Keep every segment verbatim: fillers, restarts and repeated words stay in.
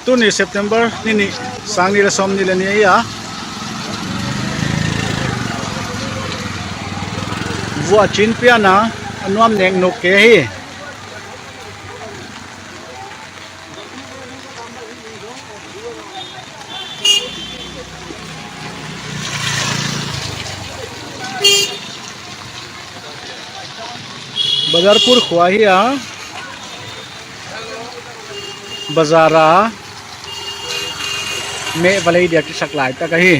Tuni September ni nih, sang nih leh sawmnih leh nih ahi a. Vuah chin pian a, a nuam nek nuk kei hi. Badarpur khua hi a, bazar a meh va lei dia kisak lai tak ahi.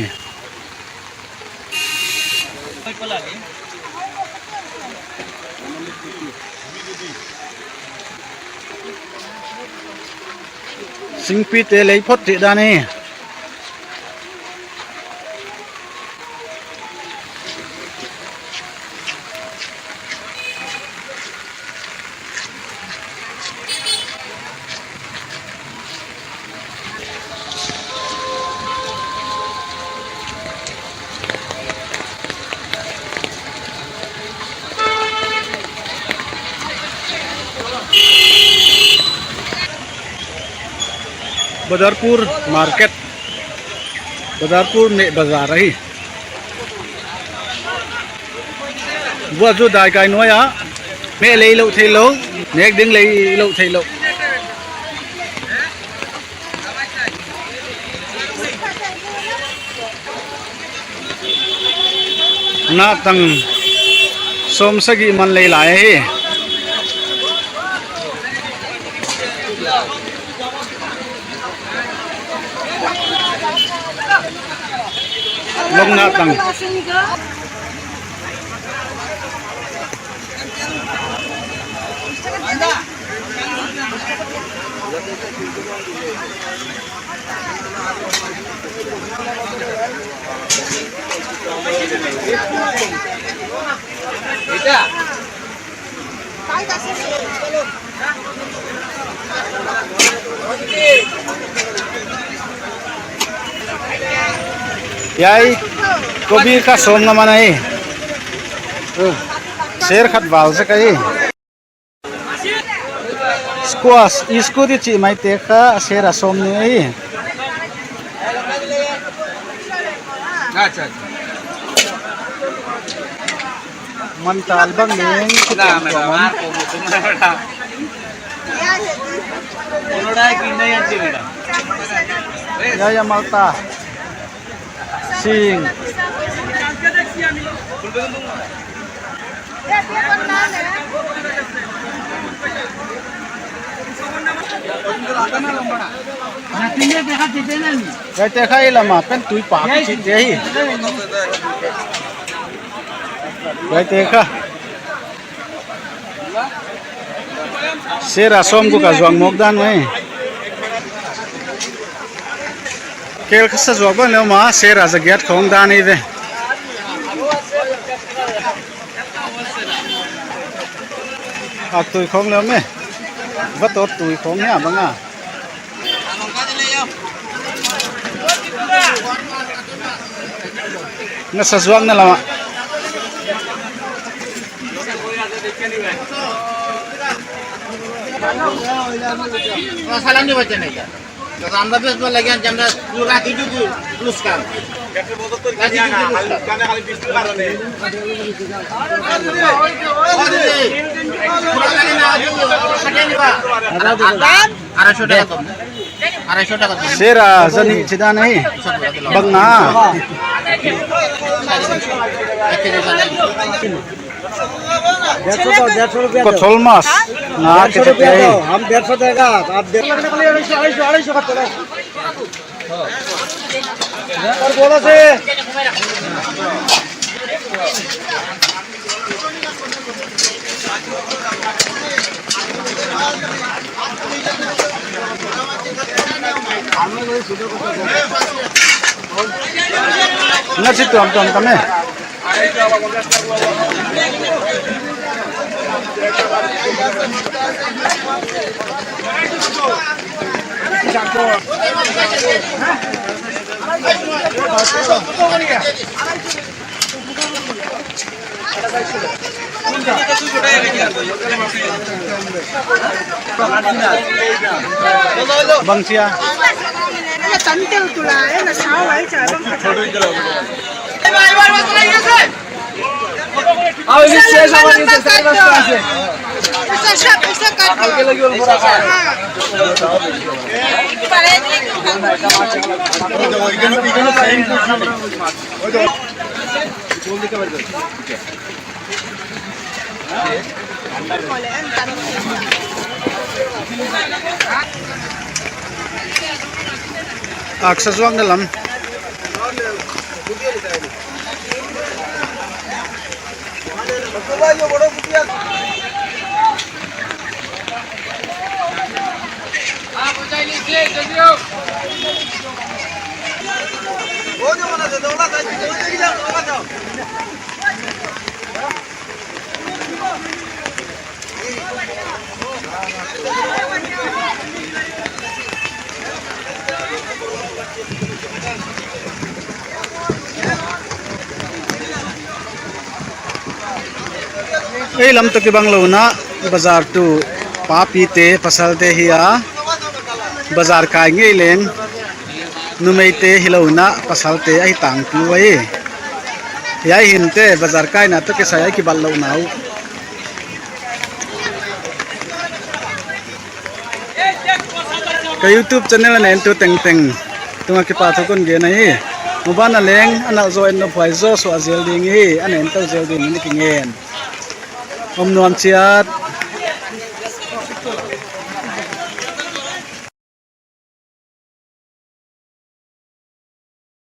Singpite lei phot chih dan hi. Badarpur market, Badarpur meh bazar ahi. Vuah chu dai kai nuai a, meh lei lou theilou, nek ding lei lou theilou. Nahtang sawmsagih man lei lai hi. Long nahtang. Hiai kobi kha sawmnga man ahi. Ser khat val zek ahi. Squash, squash i chih maite kha sera sawmnih ahi. Man tal bang leng, na, na, na, na. Ya, ya, malta. Sing. Hiaite kha i lam a pen tui pa kichi te hi. Hiaite kha. Sera sawmguk a zuak mawk dan mai. Kel kha sa zuak bang leh om a, sera zagiat khong dan hi ve. A tui khong leh om e. Va tot tui khong hia bang a. Na sa zuak na lam a. Salam ni baca ni. Kalau anda bes lagi jam dah dua ratus tujuh puluh plus kan. Lagi tujuh puluh plus kan. Arai sho taka kau. Arai sho taka kau. Sera zani chida nahi. Bang na. डेढ़ सौ दो, डेढ़ सौ रुपया दो। Kothol mas. Na, डेढ़ सौ रुपया दो, हम डेढ़ सौ देगा, आप डेढ़ सौ। और बोला से। Nasi tuam tuam kami. Bang sia. Aksa zuakna lam. Ei lam toh kibang lou in, bazar tu papite, pasalte hi a, bazar kai ngei leng, numeite hilou in, pasalte ahi tangpi uhi. Hiai hinte, bazar kaina toh kisai a kibat louhna uh. Ka YouTube channel a na entu tengteng tungah kipahthu kon gen ahi. Mobile a leng ana zo en nop huai zo suah zel ding hi, ana entu zel ding in kingen. Om nuam chiat.